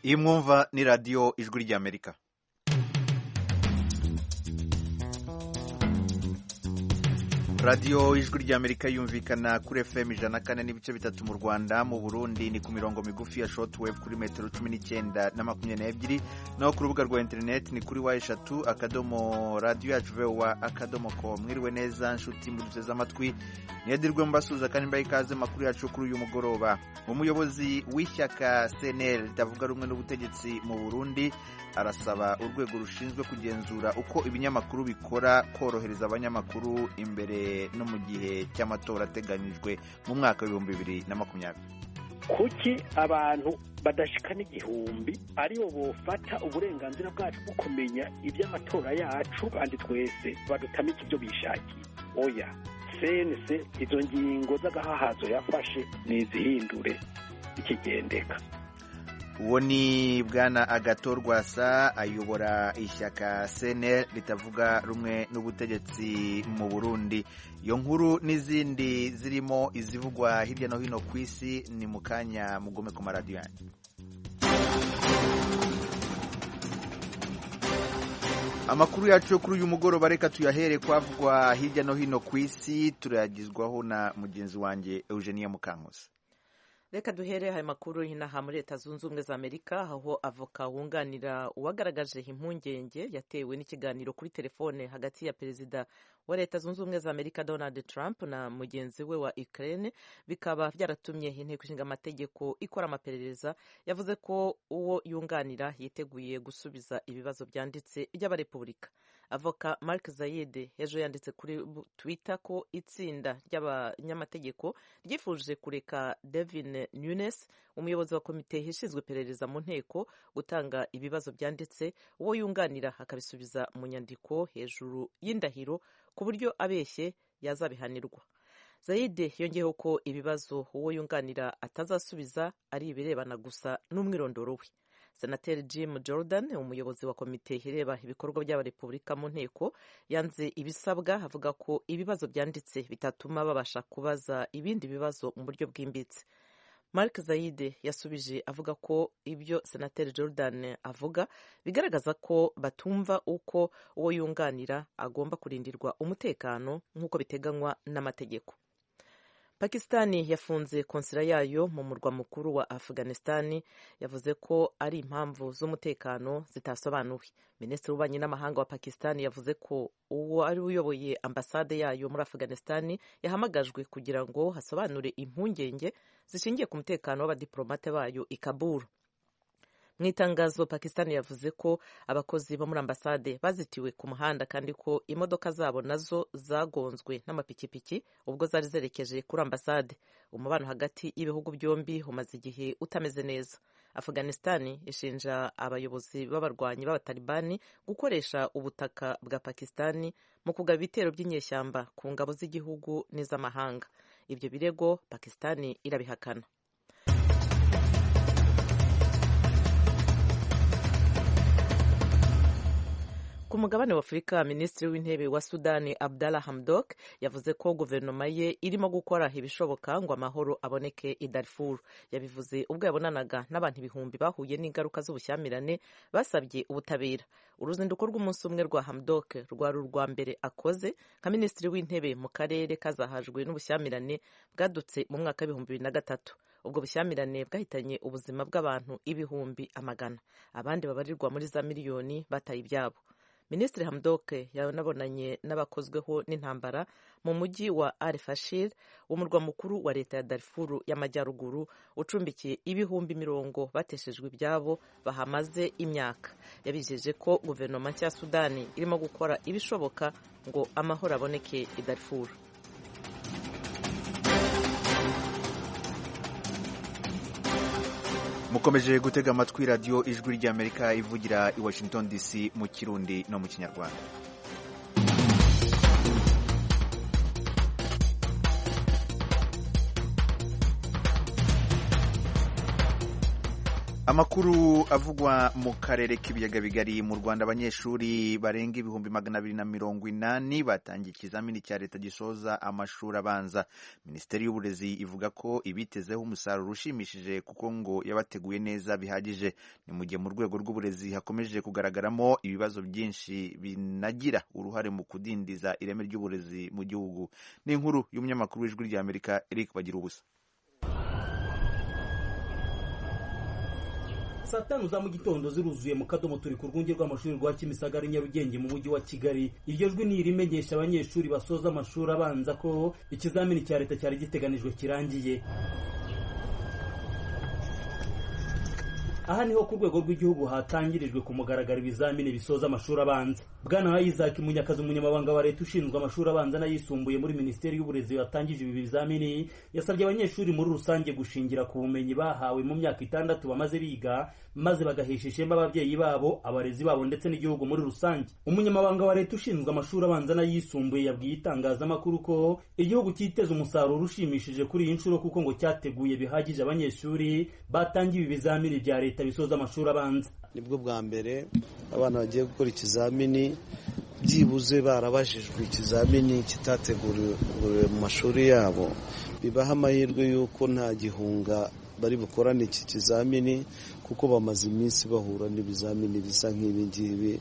Iyi mwumva ni radiyo Ijwi ry'Amerika. Radiyo Ijwi ry'Amerika yumvikana kuri FM 104.3 mu Rwanda. Mu Burundi ni ku mirongo migufi ya shortwave kuri metero 19 na 22, naho ku rubuga rwa internet ni kuri w3 radio yacu voa.com. Mwiriwe neza nshuti muduteze amatwi, niyadirwe mbasuhuza kandi mbaye ikaze makuru yacu kuri uyu mugoroba. Umuyobozi w'ishyaka CNL ritavuga rumwe n'ubutegetsi mu Burundi arasaba urwego rushinzwe kugenzura uko ibinyamakuru bikora korohereza abanyamakuru imbere no mu gihe cy'amatora ateganyijwe mu mwaka w'2020. Kuki abantu badashika n'igihumbi aribo bofata uburenganzira bwacu bwo kumenya iby'amatora yacu, kandi twese badutamika ibyo bishakiye? Oya, CNC izo ngingo z'agahahazo yafashe nizihindure ikigendeka. Uwo ni Bwana Agathon Rwasa ayobora ishyaka CNL ritavuga rumwe n'ubutegetsi mu Burundi. Iyo nkuru n'izindi zirimo izivugwa hirya no hino ku isi ni mu kanya, mugome ku maradiyo yanyu. Amakuru yacu kuri uyu mugoroba reka tuyahere kwavugwa hirya no hino ku isi, turayagizwaho na mugenzi wanjye Eugenia Mukankusi. Reka duhere ayo makuru inaha muri Leta Zunze Ubumwe za Amerika, aho avoka wunganira uwagaragaje impungenge yatewe n'ikiganiro kuri telefone hagati ya perezida wa Leta Zunze Ubumwe za Amerika Donald Trump na mugenzi we wa Ukraine, bikaba byaratumye inteko ishinga amategeko ikora amaperereza, yavuze ko uwo yunganira yiteguye gusubiza ibibazo byanditse by'abarepubulika. Avoka Mark Zayed ejo yanditse kuri Twitter ko itsinda ry'abanyamategeko ryifuje kureka Devin Nunes, umuyobozi wa komite ishinzwe iperereza mu nteko, gutanga ibibazo byanditse, uwo yunganira akabisubiza mu nyandiko hejuru y'indahiro, ku buryo abeshye yazabihanirwa. Zayide yongeyeho ko ibibazo uwo yunganira atazasubiza ari ibirebana gusa n'umwirondoro we. Senateri Jim Jordan, umuyobozi wa komite ireba ibikorwa by'abarepubulika mu nteko, yanze ibisabwa, avuga ko ibibazo byanditse bitatuma babasha kubaza ibindi bibazo mu buryo bwimbitse. Mark Zayide yasubije avuga ko ibyo Senateri Jordan avuga bigaragaza ko batumva uko uwo yunganira agomba kurindirwa umutekano nk'uko biteganywa n'amategeko. Pakistani yafunze konsila yayo mu murwa mukuru wa Afghanistan, yavuze ko ari impamvu z'umutekano zitasobanuwe. Minisitiri w'ububanyi n'amahanga wa Pakistani yavuze ko uwo ari uyoboye ambasade yayo muri Afghanistan yahamagajwe kugira ngo hasobanure impungenge zishingiye ku mutekano w'abadiplomate bayo i Kabul. Mu itangazo Pakistan yavuze ko abakozi bo muri ambasade bazitiwe ku muhanda kandi ko imodoka zabo nazo zagonzwe n'amapikipiki ubwo zari zerekeje kuri ambasade. Umubano hagati y'ibihugu byombi umaze igihe utameze neza. Afghanistan ishinja abayobozi b'abarwanyi b'abatalibani gukoresha ubutaka bwa Pakistan mu kugaba ibitero by'inyeshyamba ku ngabo z'igihugu n'iz'amahanga. Ibyo birego Pakistan irabihakana. Ku mugabane wa Afurika, Minisitiri w'Intebe wa Sudani Abdallah Hamdok yavuze ko guverinoma ye irimo gukora ibishoboka ngo amahoro aboneke i Darfur. Yabivuze ubwo yabonanaga n'abantu ibihumbi bahuye n'ingaruka z'ubushyamirane basabye ubutabera. Uruzinduko rw'umunsi umwe rwa Hamdok rwari urwa mbere akoze nka Minisitiri w'Intebe mu karere kazahajwe n'ubushyamirane bwadutse mu mwaka w'2003. Ubwo bushyamirane bwahitanye ubuzima bw'abantu ibihumbi amagana, abandi babarirwa muri za miliyoni bataye ibyabo. Minisitiri Hamdok yanabonanye n'abakozweho n'intambara mu mujyi wa Al Fashir, umurwa mukuru wa leta ya Darfur y'Amajyaruguru, ucumbikiye 70,000 bateshejwe ibyabo bahamaze imyaka. Yabijeje ko guverinoma nshya ya Sudani irimo gukora ibishoboka ngo amahoro aboneke i Darfur. Mukomeje gutega amatwi radiyo Ijwi ry'Amerika ivugira i Washington DC mu Kirundi no mu Kinyarwanda. Amakuru avugwa mu karere k'ibiyaga bigari. Mu Rwanda, abanyeshuri barenga 280,000 batangiye ikizamini cya leta gisoza amashuri abanza. Minisiteri y'Uburezi ivuga ko ibitezeho umusaruro ushimishije kuko ngo yabateguye neza bihagije. Ni mu gihe mu rwego rw'uburezi hakomeje kugaragaramo ibibazo byinshi binagira uruhare mu kudindiza ireme ry'uburezi mu gihugu. Ni inkuru y'umunyamakuru w'Ijwi ry'Amerika, Eric Bagirubusa. Saa 5 za mu gitondo ziruzuye mu kadomo, turi ku rwunge rw'amashuri rwa Kimisagara, Nyarugenge, mu mujyi wa Kigali. Iryo jwi ni irimenyesha abanyeshuri basoza amashuri abanza ko ikizamini cya leta cyari giteganijwe kirangiye. Aha niho ku rwego rw'igihugu hatangirijwe ku mugaragaro ibizamini bisoza amashuri abanza. Bwana Isaac Munyakazi, umunyamabanga wa leta ushinzwe amashuri abanza n'ayisumbuye muri Minisiteri y'Uburezi watangije ibi bizamini, yasabye abanyeshuri muri rusange gushingira ku bumenyi bahawe mu myaka 6 bamaze biga, maze bagahesha ishema ababyeyi babo, abarezi babo ndetse n'igihugu muri rusange. Umunyamabanga wa leta ushinzwe amashuri abanza n'ayisumbuye yabwiye itangazamakuru ko igihugu cyiteze umusaruro ushimishije kuri iyi nshuro, kuko ngo cyateguye bihagije abanyeshuri batangiye ibi bizamini bya leta bisoza amashuri abanza. Nibwo bwa mbere abana bagiye gukora ikizamini byibuze barabajijwe ikizamini kitateguriwe mu mashuri yabo, bibaha amahirwe y'uko nta gihunga bari bukorane iki kizamini, kuko bamaze iminsi bahura n'ibizamini bisa nk'ibi ngibi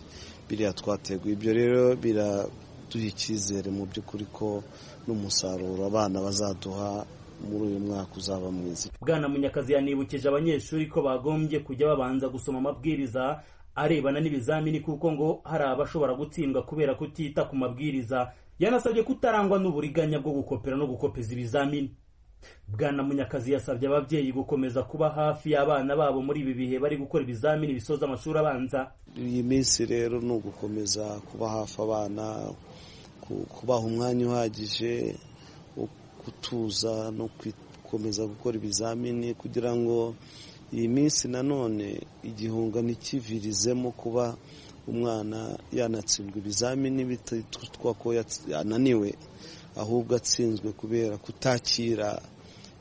biriya twateguye. Ibyo rero biraduha icyizere mu by'ukuri ko n'umusaruro abana bazaduha muri uyu mwaka uzaba mwiza. Bwana Munyakazi yanibukije abanyeshuri ko bagombye kujya babanza gusoma amabwiriza arebana n'ibizamini, kuko ngo hari abashobora gutsindwa kubera kutita ku mabwiriza. Yanasabye kutarangwa n'uburiganya bwo gukopera no gukopeza ibizamini. Bwana Munyakazi yasabye ababyeyi gukomeza kuba hafi y'abana babo muri ibi bihe bari gukora ibizamini bisoza amashuri abanza. Iyi minsi rero ni ugukomeza kuba hafi abana, kubaha umwanya uhagije wo gutuza no gukomeza gukora ibizamini, kugira ngo iyi minsi nanone igihunga ntikivirizemo kuba umwana yanatsindwa ibizamini bititwa ko yananiwe, ahubwo atsinzwe kubera kutakira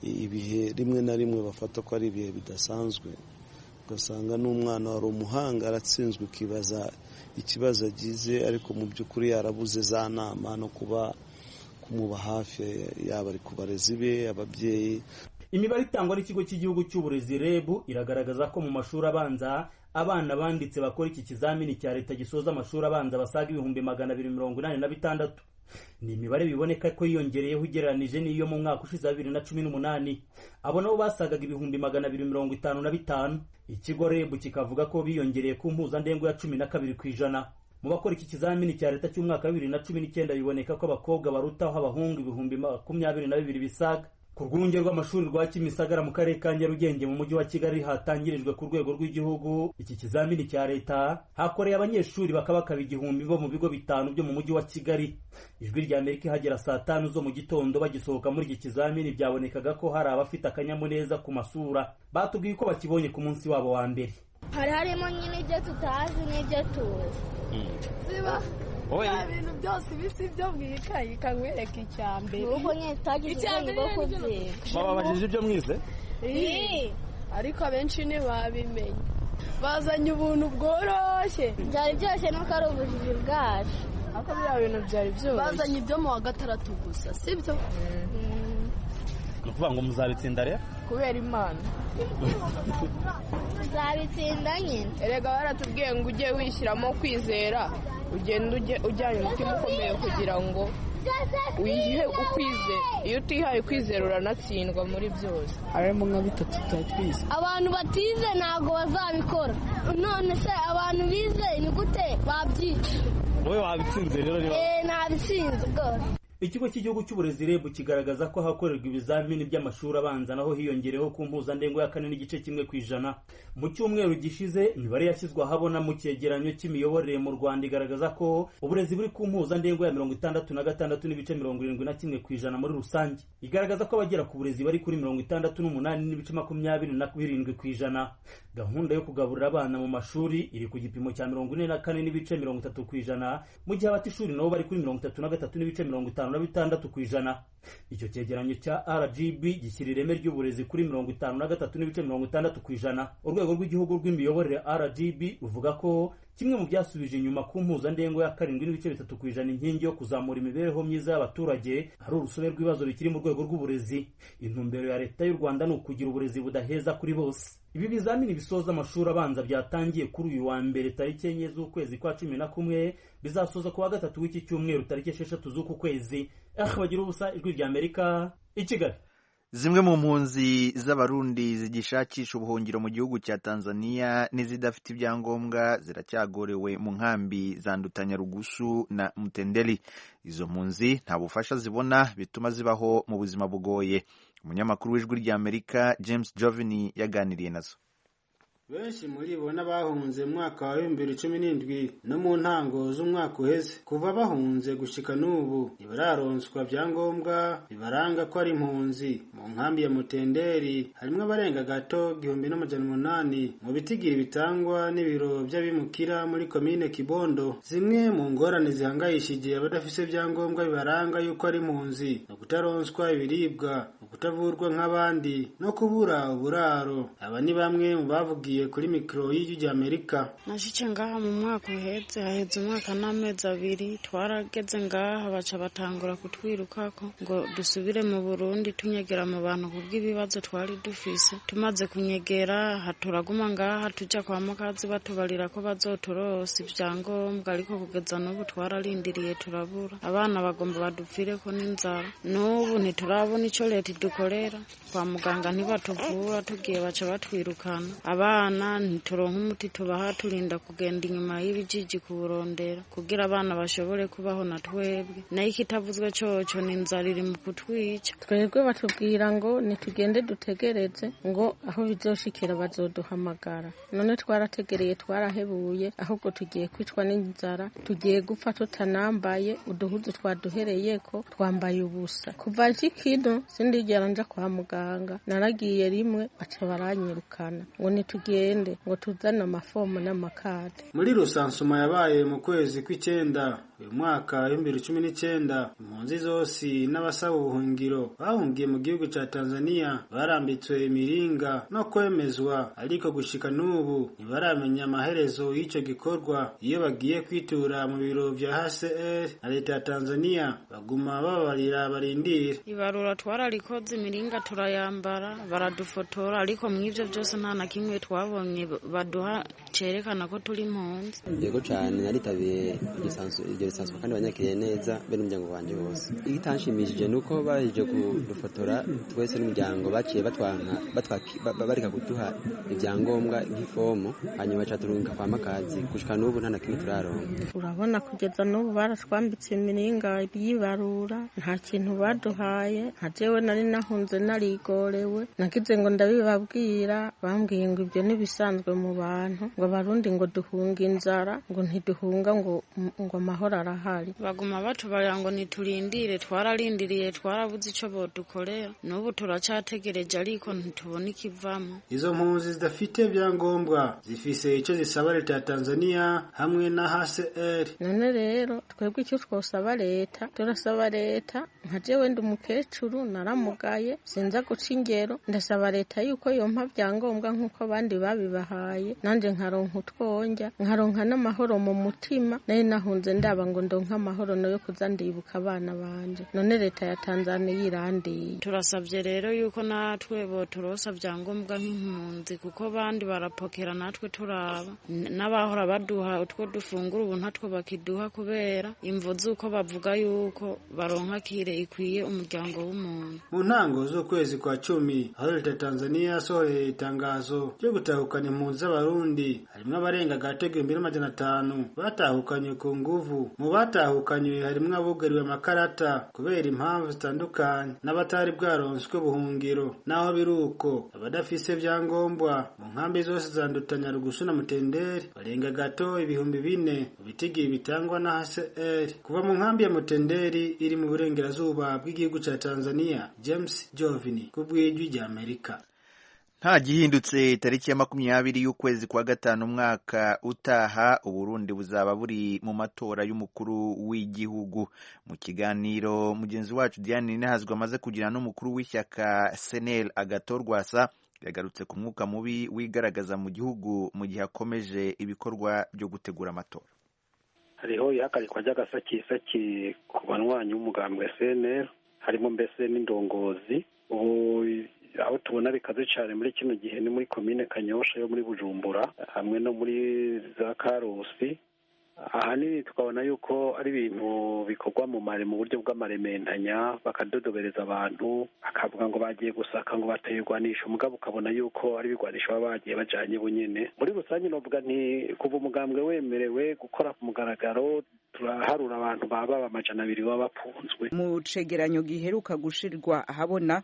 ibihe rimwe na rimwe bafata ko ari ibihe bidasanzwe. Ugasanga n'umwana wari umuhanga aratsinzwe, ukibaza ikibazo agize, ariko mu by'ukuri yarabuze za nama no kuba kumuba hafi, yaba ari ku barezi be, ababyeyi. Imibare itangwa n'ikigo cy'igihugu cy'uburezi REB iragaragaza ko mu mashuri abanza abana banditse bakora iki kizamini cya leta gisoza amashuri abanza basaga 286,000. Ni imibare biboneka ko yiyongereyeho ugereranije n'iyo mu mwaka ushize wa 2018. Abo nabo basagaga 255,000. Ikigo REB kikavuga ko biyongereye ku mpuzandengo ya 12%. Mu bakora iki kizamini cya leta cy'umwaka wa 2019 biboneka ko abakobwa barutaho abahungu 22,000 bisaga. Ku rwunge rw'amashuri rwa Kimisagara mu karere ka Nyarugenge mu mujyi wa Kigali hatangirijwe ku rwego rw'igihugu iki kizamini cya leta, hakoreye abanyeshuri bakabakaba 1000 bo mu bigo 5 byo mu mujyi wa Kigali. Ijwi rya Amerika ihagera saa 5 zo mu gitondo bagisohoka muri iki kizamini, byabonekaga ko hari abafite akanyamuneza ku masura. Batubwiye ko bakibonye ku munsi wabo wa mbere. Hari harimo nyine ibyo tutazi n'ibyo tuzi. Ziba nta bintu byose ibisi byo mwikaye ikanywereka icya mbere. Nuko nyine tutagize ubwenge bwo kubyiga. Bababajije ibyo mwize? Ariko abenshi ntibabimenye. Bazanye ubuntu bworoshye. Byari byoroshye nuko ari ubujiji bwacu. Ariko biriya bintu byari byoroshye. Bazanye ibyo mu wa 6 gusa, sibyo? Ni ukuvuga ngo muzabitsinda rero? Kubera Imana. Tuzabitsinda nyine. Erega baratubwiye ngo ujye wishyiramo kwizera, ugende ujyanye umutima ukomeye kugira ngo wihe ukwizera. Iyo utihaye kwizera uranatsindwa muri byose. Harimo nka 3 tutari twize. Abantu batize ntabwo bazabikora. None se abantu bize ni gute babyica? Wowe wabitsinze rero niba? Nabitsinze rwose. Ikigo cy'igihugu cy'uburezi REB kigaragaza ko ahakorerwa ibizamini by'amashuri abanza naho hiyongereho ku mpuzandengo ya 4.1%. Mu cyumweru gishize imibare yashyizwe ahabona mu cyegeranyo cy'imiyoborere mu Rwanda igaragaza ko uburezi buri ku mpuzandengo ya 66.71% muri rusange. Igaragaza ko abagera ku burezi bari kuri 68.27%. Gahunda yo kugaburira abana mu mashuri iri ku gipimo cya 44.30%, mu gihe abatishuri nabo bari kuri 33.56%. Icyo cyegeranyo cya RGB gishyira ireme ry'uburezi kuri 53.60%. Urwego rw'igihugu rw'imiyoborere RGB ruvuga ko kimwe mu byasubije inyuma ku mpuzandengo ya 7.3% inkingi yo kuzamura imibereho myiza y'abaturage ari urusobe rw'ibibazo bikiri mu rwego rw'uburezi. Intumbero ya Leta y'u Rwanda ni ukugira uburezi budaheza kuri bose. Ibi bizamini bisoza amashuri abanza byatangiye kuri uyu wa mbere tariki 4 z'ukwezi kwa 11, bizasoza ku wa gatatu w'iki cyumweru tariki 6 z'uku kwezi. Bagira ubusa, Ijwi rya Amerika i Kigali. Zimwe mu mpunzi z'Abarundi zigishakisha ubuhungiro mu gihugu cya Tanzania n'izidafite ibyangombwa ziracyagorewe mu nkambi za Nduta-Nyarugusu na Mutendeli. Izo mpunzi nta bufasha zibona, bituma zibaho mu buzima bugoye. Umunyamakuru w'Ijwi rya Amerika James Jovini yaganiriye nazo. Benshi muri bo n'abahunze mu mwaka wa 2017 no mu ntango z'umwaka uheze. Kuva bahunze gushika n'ubu ntibararonswa byangombwa bibaranga ko ari impunzi. Mu nkambi ya Mutenderi harimwo abarenga gato 1800 mu bitigiri bitangwa n'ibiro by'abimukira muri komine Kibondo. Zimwe mu ngorane zihangayishije abadafise ibyangombwa bibaranga yuko ari impunzi ni ukutaronswa ibiribwa, ukutavurwa nk'abandi no kubura uburaro. Aba ni bamwe mu bavugiye kuri mikoro y'Ijwi rya Amerika. Nashitse ngaha mu mwaka uheze, haheze umwaka n'amezi 2. Twarageze ngaha baca batangura kutwirukako ngo dusubire mu Burundi, tunyegera mu bantu kubw'ibibazo twari dufise. Tumaze kunyegera turaguma ngaha, tuja kwa mukazi batubarira ko bazoturosa ibyangombwa, ariko kugeza n'ubu twararindiriye turabura. Abana bagomba badupfireko n'inzara. N'ubu ntiturabona ico leta idukorera. Kwa muganga ntibatuvura, tugiye baca batwirukana. Abana ntituronka umuti tubaha, turinda kugenda inyuma y'ibijiji kuwurondera kugira abana bashobore kubaho na twebwe. Nayo ikitavuzwe coco ni inzara iri mu kutwica. Twebwe batubwira ngo nitugende dutegereze ngo aho bizoshikira bazoduhamagara. None twarategereye twarahebuye, ahubwo tugiye kwicwa n'inzara, tugiye gupfa tutanambaye uduhuzu twaduhereyeko, twambaye ubusa. Kuva nshikino sindigera nja kwa muganga, naragiye rimwe baca baranyirukana ngo nitugende ngo tuzane amafomu n'amakade. Muri rusansuma yabaye mu kwezi kw'icenda uyu mwaka 2019, impunzi zose n'abasaba ubuhungiro bahungiye mu gihugu ca Tanzania barambitswe imiringa no kwemezwa, ariko gushika n'ubu ntibaramenya amaherezo y'ico gikorwa. Iyo bagiye kwitura mu biro vya HCR na leta ya Tanzania baguma bababarira barindira. Ibarura twararikoze, imiringa turayambara, baradufotora, ariko mw'ivyo byose nta na kimwe twabonye baduha cerekana ko turi impunzi. Yego cane, naritabiye iryo lisansi kandi banyakiriye neza be n'umuryango wanje wose. Igitanshimishije nuko bahejeje kudufotora twese n'umuryango, baciye batwanka bareka kuduha ibyangombwa nk'ifomu, hanyuma baca turungika kwa makazi. Gushika n'ubu nta na kimwe turaronka. Urabona kugeza n'ubu baratwambitse imiringa yibarura, nta kintu baduhaye. Nka jewe nari nahunze narigorewe, nagize ngo ndabibabwira, bambwiye ngo ibyo ntibisanzwe mu bantu, ngo abarundi ngo duhunga inzara, ngo ntiduhunga ngo amahoro arahari. Baguma batubarira ngo niturindire, twararindiriye twarabuze ico bodukorera, n'ubu turacategereje ariko ntitubona ikivamo. Izo mpunzi zidafite ibyangombwa zifise ico zisaba leta ya Tanzania hamwe na HCR. None rero twebwe icyo twosaba leta, turasaba leta nka jewe ndi umukecuru naramugaye sinza guca ingero, ndasaba leta yuko yompa byangombwa nk'uko abandi babibahaye, nanje nkaronka utwonja, nkaronka n'amahoro mu mutima. Nari nahunze ndaba ngo ndonke amahoro nayo kuza ndibuka abana banje. None leta ya Tanzania irandiye. Turasabye rero yuko natwe boturosa byangombwa nk'impunzi, kuko bandi barapokera natwe turaba, n'abahora baduha utwo dufungura ubu ntatwo bakiduha kubera imvo z'uko bavuga yuko baronka kire ikwiye umuryango w'umuntu. Mu ntango z'ukwezi kwa 10 aho leta ya Tanzania yasohoye itangazo ryo gutahukana impunzi z'Abarundi, harimwo abarenga gato 1500 batahukanywe ku nguvu. Mu batahukanywe harimwo abugariwe amakarata kubera impamvu zitandukanye n'abatari bwaronswe buhungiro. Naho biruko abadafise vyangombwa mu nkambi zose za Nduta, Nyarugusu na Mutenderi barenga gato 4000 mu bitigiri bitangwa na HCR. Kuva mu nkambi ya Mutenderi iri mu burengerazuba bw'igihugu ca Tanzania, James Jovini ku bw'Ijwi rya Amerika. Nta gihindutse, tariki ya 20 y'ukwezi kwa gatanu umwaka utaha, Uburundi buzaba buri mu matora y'umukuru w'igihugu. Mu kiganiro mugenzi wacu Diane Ninahazwa amaze kugira n'umukuru w'ishyaka CNL Agathon Rwasa, yagarutse ku mwuka mubi wigaragaza mu gihugu mu gihe akomeje ibikorwa byo gutegura amatora. Hariho ihagarikwa ry'agasakisaki ku banywanyi b'umugambwe CNL, harimo mbese n'indongozi. Ubu aho tubona bikaze cyane muri kino gihe ni muri komine Kanyosha yo muri Bujumbura, hamwe no muri za Karusi. Ahanini tukabona yuko ari ibintu bikorwa mu mare mu buryo bw'amarementanya, bakadodobereza abantu, bakavuga ngo bagiye gusaka, ngo bateye igwanisho, mugabo ukabona yuko ari ibigwanisho baba bagiye bajanye bunyene. Muri rusange novuga nti kuva umugambwe wemerewe gukora ku mugaragaro, turaharura abantu baba 200 baba bapunzwe. Mu cegeranyo giheruka gushirwa ahabona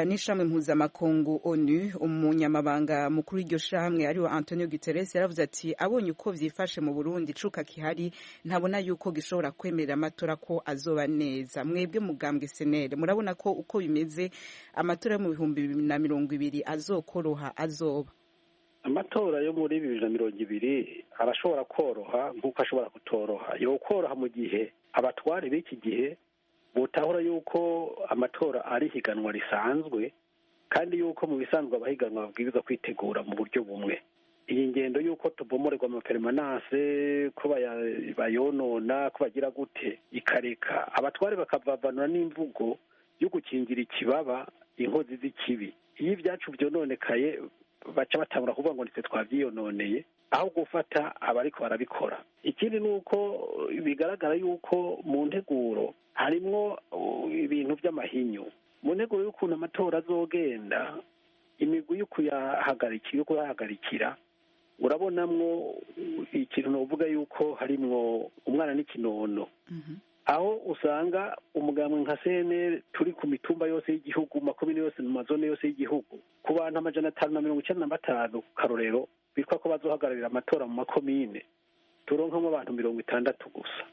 n'ishami mpuzamakungu ONU, umunyamabanga mukuru w'iryo shamwe ariwe Antonio Guterres yaravuze ati abonye uko vyifashe mu Burundi, icuka kihari, ntabona yuko gishobora kwemerera amatora ko azoba neza. Mwebwe mugambwe CNL, murabona ko uko bimeze amatora yo mu 2020 azokoroha, azoba? Amatora yo muri 2020 arashobora koroha nk'uko ashobora kutoroha. Yo koroha mu gihe abatware b'iki gihe botahura yuko amatora ari higanwa risanzwe, kandi yuko mu bisanzwe abahiganwa babwirizwa kwitegura mu buryo bumwe. Iyi ngendo yuko tubomorerwa amapermanence, ko bayonona, ko bagira gute, ikareka abatware bakavavanura n'imvugo yo gukingira ikibaba inkozi z'ikibi. Iyo ibyacu byononekaye baca batangura kuvuga ngo nitwe twabyiyononeye, aho gufata abariko barabikora. Ikindi ni uko bigaragara yuko mu nteguro harimwo ibintu by'amahinyu. Mu nteguro y'ukuntu amatora azogenda, imigwi yo kuyahagarikira, urabonamwo ikintu novuga yuko harimwo umwana n'ikinono. Aho usanga umugambwe nka CNL turi ku mitumba yose y'igihugu, makomine yose, mu mazone yose y'igihugu, ku bantu 595 ku karorero bitwa ko bazohagararira amatora mu makomine, turonkamo abantu 60 gusa.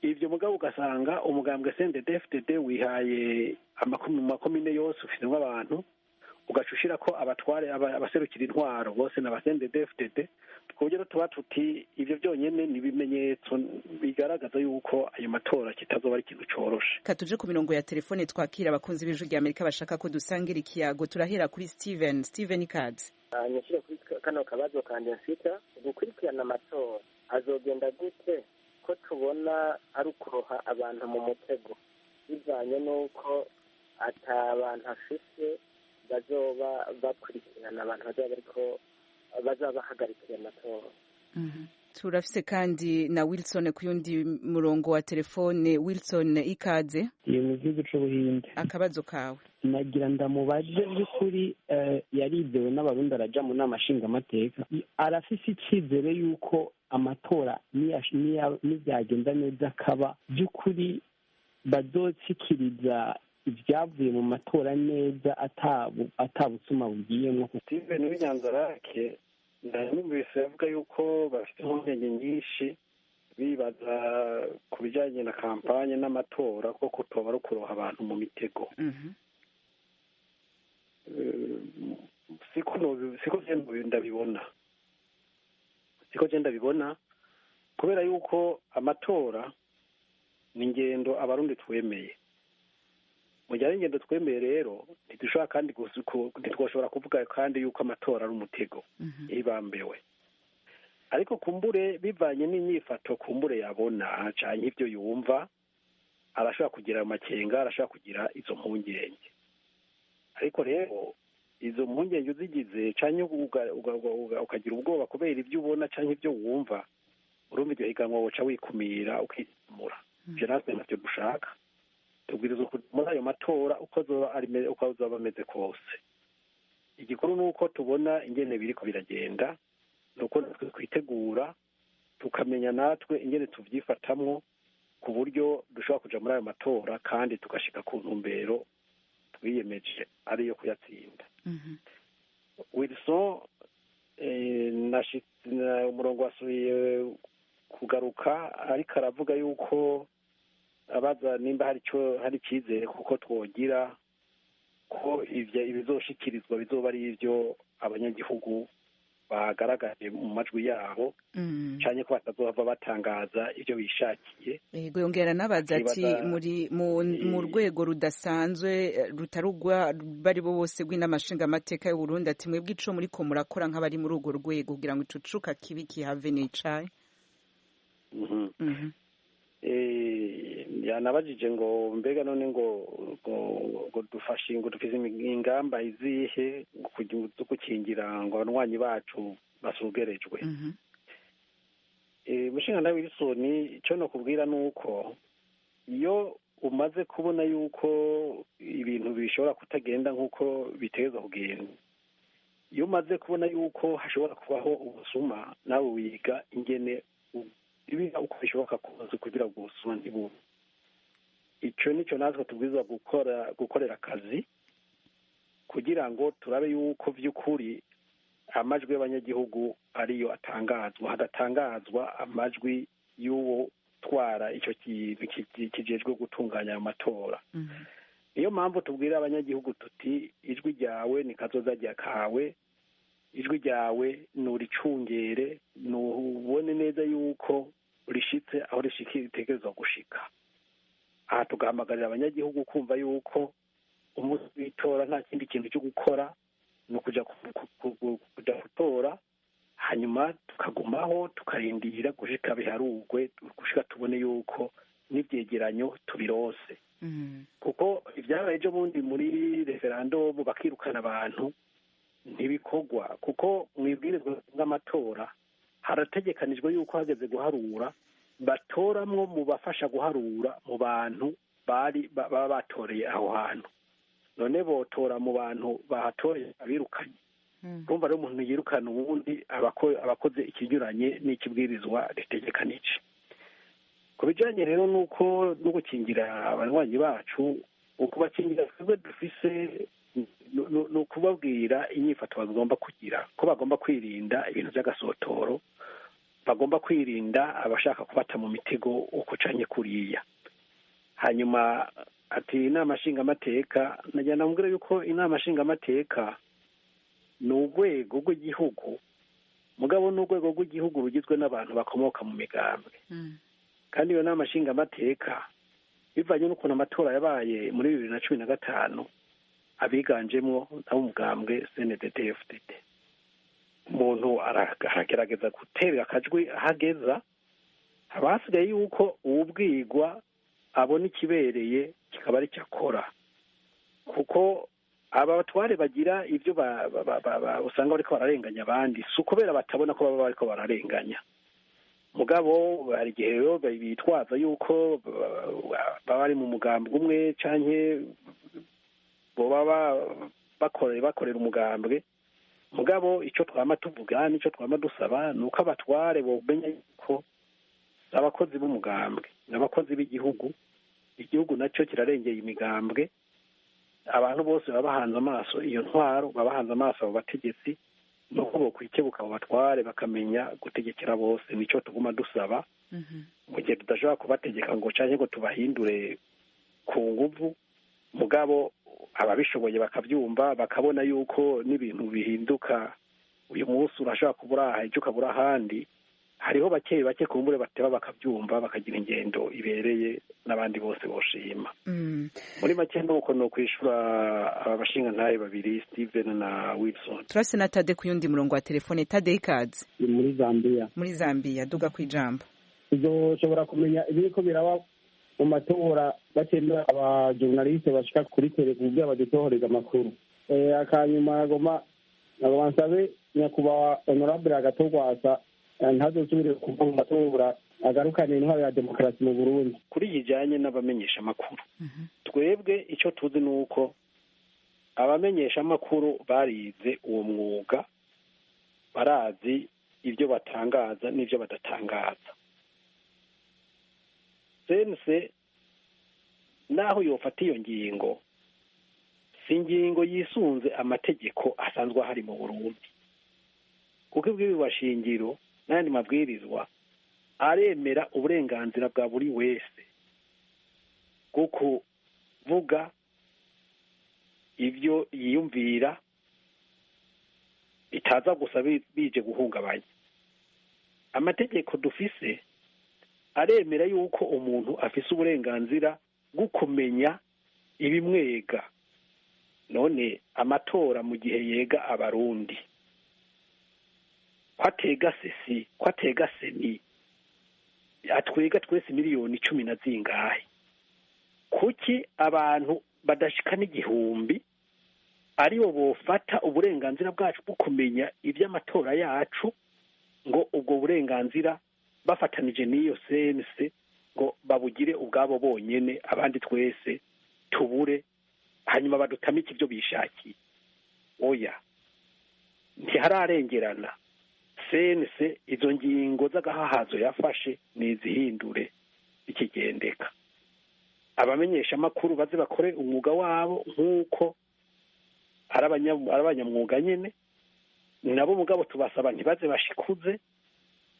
Ibyo mugabo ugasanga umugambwe CNDD-FDD wihaye mu makomine yose ufisemwo abantu, ugaca ushira ko abatware abaserukira intwaro bose na CNDD-FDD, ku buryo tuba tuti ibyo byonyene ni ibimenyetso bigaragaza yuko ayo matora kitazoba ari ikintu coroshe. Katuje ku mirongo ya telefone twakira abakunzi b'Ijwi rya Amerika bashaka ko dusangira ikiyago. Turahera kuri Steven. Steven Ikaze. Nyashire kuri kano kabazo kanje mfita, gukurikirana amatora azogenda gute ko tubona ari ukuroha abantu mu mutego, bivanye n'uko ata bantu afise bazoba bakurikirana abantu bazoba bariko bazaba bahagarikiye amatora. Turafise kandi na Wilson ku yundi murongo wa telefone. Wilson, ikaze. Iyo mu gihugu c'Ubuhinde. Akabazo kawe. Nagira ndamubaje, by'ukuri yarizewe n'Abarundi araja mu nama nshingamateka, arafise icizere yuko amatora nibyagenda neza akaba, by'ukuri bazoshikiriza ibyavuye mu matora neza atabusuma bugiyemo? Steven w'Inyanzarake ndamwumvise avuga yuko bafite impungenge nyinshi, bibaza ku bijyanye na kampanye n'amatora ko kutoba ari ukuroha abantu mu mitego. Siko ndabibona, siko ndabibona, kubera yuko amatora ni ingendo Abarundi twemeye. Mu gihe ari ingendo twemeye rero, ntidushobora kandi ntitwashobora kuvuga kandi yuko amatora ari umutego ibambewe. Ariko kumbure bivanye n'inyifato kumbure yabona canke ibyo yumva, arashobora kugira amakenga, arashobora kugira izo mpungenge. Ariko rero izo mpungenge uzigize canke ukagira ubwoba kubera ibyo ubona canke ibyo wumva, urumva iryo higanwa woca wikumira ukitumura. Ivyo natwe ntavyo dushaka. Tubwirizwa muri ayo matora uko azoba ameze kose. Igikuru ni uko tubona ingene biriko biragenda, ni uko natwe twitegura, tukamenya natwe ingene tuvyifatamwo, ku buryo dushobora kuja muri ayo matora kandi tugashika ku ntumbero twiyemeje ariyo kuyatsinda. Wilson, umurongo wasubiye kugaruka, ariko aravuga yuko abaza nimba hari icyizere kuko twogira Ko ivyo ibizoshikirizwa bizoba ari ivyo abanyagihugu bagaragaje mu majwi yabo, canke ko batazohava batangaza ivyo bishakiye. Yego, yongera nabaza ati muri mu rwego rudasanzwe, rutarugwa bari bo bose rw'inama nshingamateka y'u Burundi, ati mwebwe ico muriko murakora nk'abari muri urwo rwego kugira ngo ico cuka kibi kihave n'icayi? Yanabajije ngo mbega none ngo dufashe, ngo dufise ingamba izihe zo gukingira ngo abanywanyi bacu basugerejwe. Mushinga Wilson, icyo nokubwira ni uko iyo umaze kubona yuko ibintu bishobora kutagenda nk'uko bitegerezwa kugenda, iyo umaze kubona yuko hashobora kubaho ubusuma, nawe wiga ingene ibiga uko bishoboka kose kugira ngo ubusuma ntibube. Icyo nicyo natwe tubwirizwa gukora, gukorera akazi kugira ngo turabe yuko by'ukuri amajwi y'abanyagihugu ariyo atangazwa, hadatangazwa amajwi y'uwo twara icyo kintu kijejwe gutunganya ayo matora. Niyo mpamvu tubwira abanyagihugu tuti: "Ijwi ryawe ni kazoza kawe, ijwi ryawe nuricungere, nubone neza yuko rishitse aho ritegerezwa gushika." Aha tugahamagarira abanyagihugu kumva yuko umunsi w'itora nta kindi kintu cyo gukora, ni ukuja gutora, hanyuma tukagumaho tukarindira gushika biharugwe, gushika tubone yuko n'ivyegeranyo tubirose. Kuko ibyabaye ejo bundi muri referandumu bakirukana abantu ntibikorwa, kuko mu ibwirizwa ry'amatora harategekanijwe yuko hageze guharura batoramwo mu bafasha guharura mu bantu bari baba batoreye aho hantu. None botora mu bantu bahatoreye abirukanye? Urumva rero, umuntu yirukana uwundi aba akoze ikinyuranye n'ikibwirizwa ritegekanije. Ku bijanye rero nuko no gukingira abanywanyi bacu, ukubakingira twebwe dufise ni ukubabwira inyifato bagomba kugira, ko bagomba kwirinda ibintu by'agasotoro, bagomba kwirinda abashaka kubata mu mitego uko canke kuriya. Hanyuma ati inama nshingamateka, nagira namubwira yuko inama nshingamateka ni urwego rw'igihugu, mugabo ni urwego rw'igihugu rugizwe n'abantu bakomoka mu migambwe. Kandi iyo nama nshingamateka, bivanye n'ukuntu amatora yabaye muri 2015, abiganjemwo n'ab'umugambwe CNDD FDD. Umuntu aragerageza guterera akajwi ahageza, haba hasigaye yuko uwubwirwa abona ikibereye kikaba ari cyo akora, kuko aba batware bagira ibyo usanga bariko bararenganya abandi, si ukubera batabona ko baba bariko bararenganya. Mugabo hari igihe rero bitwaza yuko baba bari mu mugambi umwe canke boba bakorera umugambwe. Mugabo icyo twama tuvuga n'icyo twama dusaba ni uko abatware bomenya yuko abakozi b'umugambwe n'abakozi b'igihugu, igihugu nacyo kirarengeye imigambwe. Abantu bose baba bahanze amaso iyo ntwaro, baba bahanze amaso abo bategetsi, nuko bokwikebuka abo batware bakamenya gutegekera bose. Nicyo tuguma dusaba mu gihe tudashobora kubategeka ngo canke ngo tubahindure ku nguvu. Mugabo ababishoboye bakabyumva, bakabona yuko n'ibintu bihinduka, uyu munsi urashobora kubura aha, ejo ukabura ahandi. Hariho bake bake kumbure bateba bakabyumva, bakagira ingendo ibereye n'abandi bose boshima. Muri make nuko ni ukwishura aba bashingantahe babiri, Steven na Wilson. Turase na Tade ku yundi murongo wa telefone. Tade, ikaze. Muri Zambia. Muri Zambia, duga ku ijambo. Uzoshobora kumenya ibiriko biraba mu matora batemera abajournaliste bashika kuri tele kugira badutohoreze amakuru. Akanyuma agoma nsabe nyakubahwa honorable Agathon ntazosubire kuva mu matora, agarukane intwaro ya demokarasi mu Burundi. Kuri ijanye n'abamenyesha amakuru, twebwe icyo tuzi ni uko abamenyesha amakuru barize uwo mwuga, barazi ibyo batangaza n'ibyo badatangaza. CNC naho yofata iyo ngingo, si ingingo yisunze amategeko asanzwe ahari mu Burundi, kuko ibwirizwa shingiro n'ayandi mabwirizwa aremera uburenganzira bwa buri wese bwo kuvuga. ibyo yiyumvira bitaza gusa bije guhungabanya amategeko dufise. Aremera yuko umuntu afise uburenganzira bwo kumenya ibimwega. None amatora mu gihe yega Abarundi, ko atega CECI, ko atega CENI, atwega twese miliyoni 10 na zingahe, kuki abantu badashika n'1000 aribo bofata uburenganzira bwacu bwo kumenya iby'amatora yacu, ngo ubwo burenganzira bafatanije n'iyo CNC ngo babugire ubwabo bonyene, abandi twese tubure, hanyuma badutamike ibyo bishakiye? Oya, ntihararengerana. CNC izo ngingo z'agahahazo yafashe nizihindure ikigendeka. Abamenyesha amakuru baze bakore umwuga wabo nk'uko ari abanyamwuga nyene nabo. Mugabo tubasaba ntibaze bashikuze,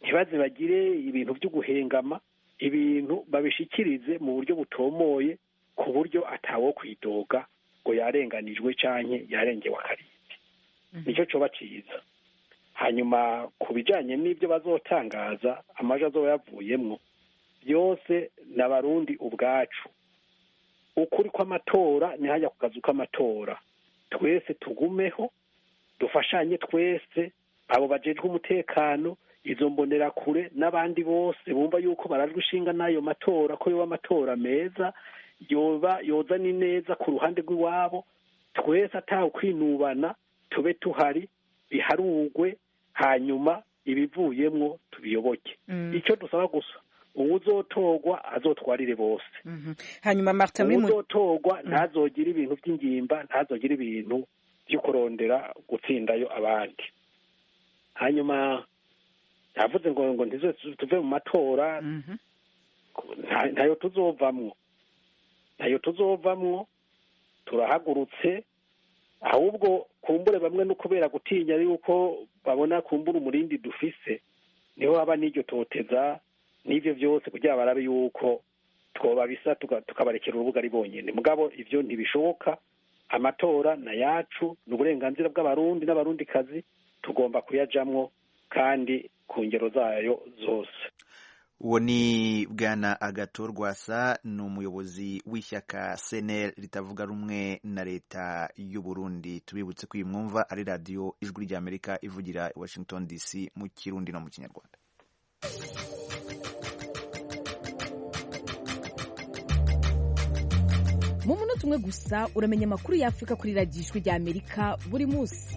ntibaze bagire ibintu byo guhengama, ibintu babishikirize mu buryo butomoye, ku buryo atawo kwidoga ngo yarenganijwe canke yarengewe akarindi. Nicyo coba ciza. Hanyuma ku bijanye n'ibyo bazotangaza, amajwi azoba yavuyemwo, byose n'Abarundi ubwacu. Ukuri kw'amatora ni hajya ku kazu k'amatora. Twese tugumeho, dufashanye twese, abo bajejwe umutekano, izo mbonerakure n'abandi bose bumva yuko barajwe ishinga n'ayo matora, ko yoba amatora meza, yoba yoza ni neza ku ruhande rw'iwabo. Twese atawe kwinubana, tube tuhari, biharugwe, hanyuma ibivuyemwo tubiyoboke. Icyo dusaba gusa, uwuzotorwa azotwarire bose. Hanyuma Martin, muri Uwuzotorwa ntazogire ibintu by'ingimba, ntazogire ibintu byo kurondera gutsindayo abandi. Hanyuma yavuze ngo ntizo tuve mu matora. Ntayo tuzovamwo, ntayo tuzovamwo. Turahagurutse. Ahubwo kumbure bamwe no kubera gutinya yuko babona kumbura umurindi dufise, niho haba n'iryo toteza n'ivyo byose kugira barabe yuko twobabisa tukabarekera urubuga ari bonyene. Mugabo ivyo ntibishoboka. Amatora na yacu, ni uburenganzira bw'Abarundi n'Abarundikazi, tugomba kuyajamwo kandi ku ngero zayo zose. Uwo ni Bwana Agathon Rwasa, ni umuyobozi w'ishyaka CNL ritavuga rumwe na leta y'u Burundi. Tubibutse ko iyi mwumva ari radiyo Ijwi ry'Amerika ivugira i Washington DC mu Kirundi no mu Kinyarwanda. Mu munota umwe gusa uramenya amakuru y'Afurika kuri radiyo Ijwi ry'Amerika buri munsi.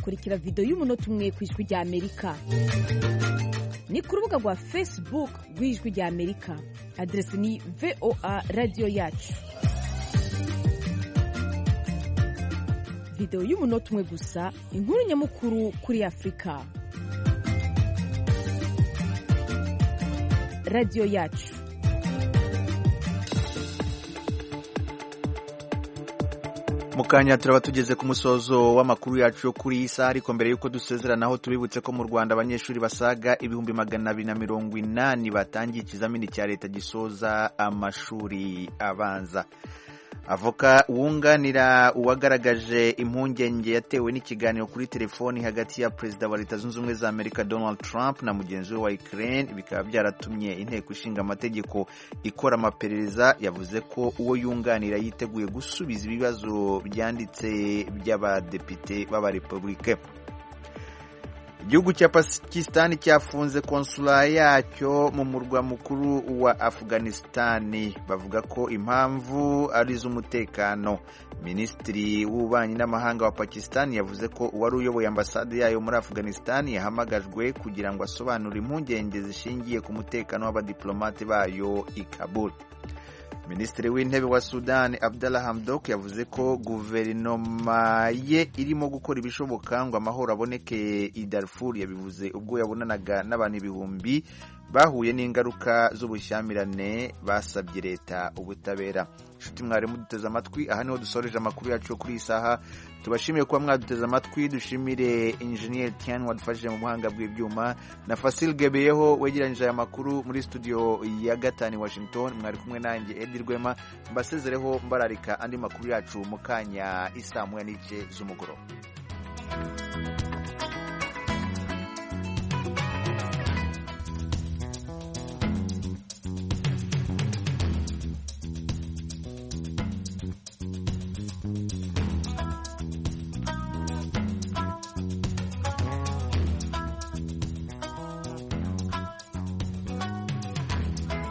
Kurikira video y'umunota umwe ku Ijwi ry'Amerika ni ku rubuga rwa Facebook rw'Ijwi ry'Amerika, aderesi ni VOA radiyo yacu. Video y'umunota umwe gusa, inkuru nyamukuru kuri Afurika. Radiyo yacu. Mu kanya turaba tugeze ku musozo w'amakuru yacu yo kuri iyi saha, ariko mbere y'uko dusezeranaho, tubibutse ko mu Rwanda abanyeshuri basaga 280,000 batangiye ikizamini cya leta gisoza amashuri abanza. Avoka wunganira uwagaragaje impungenge yatewe n'ikiganiro kuri telefoni hagati ya Perezida wa Leta Zunze Ubumwe za Amerika Donald Trump na mugenzi we wa Ukraine, bikaba byaratumye inteko ishinga amategeko ikora amaperereza, yavuze ko uwo yunganira yiteguye gusubiza ibibazo byanditse by'abadepite b'abarepublike. Igihugu cya Pakistan cyafunze konsula yacyo mu murwa mukuru wa Afghanistan, bavuga ko impamvu ari iz'umutekano. Minisitiri w'ububanyi n'amahanga wa Pakistan yavuze ko uwari uyoboye ambasade yayo muri Afghanistan yahamagajwe kugira ngo asobanure impungenge zishingiye ku mutekano w'abadiplomate bayo i Kabul. Minisitiri w'Intebe wa Sudan Abdallah Hamdok yavuze ko guverinoma ye irimo gukora ibishoboka ngo amahoro aboneke i Darfur. Yabivuze ubwo yabonanaga n'abantu ibihumbi bahuye n'ingaruka z'ubushyamirane basabye leta ubutabera. Inshuti mwari muduteze amatwi, aha niho dusoreje amakuru yacu yo kuri iyi saha. Tubashimiye kuba mwaduteze amatwi. Dushimire Engineer Tian wadufashije mu buhanga bw'ibyuma na Fasil Gebeyeho wegeranyije aya makuru muri studio ya 5 Washington. Mwari kumwe nanjye Edi. Edi Rwema, mbasezereho mbararika andi makuru yacu mu kanya isaa 1:30 z'umugoroba.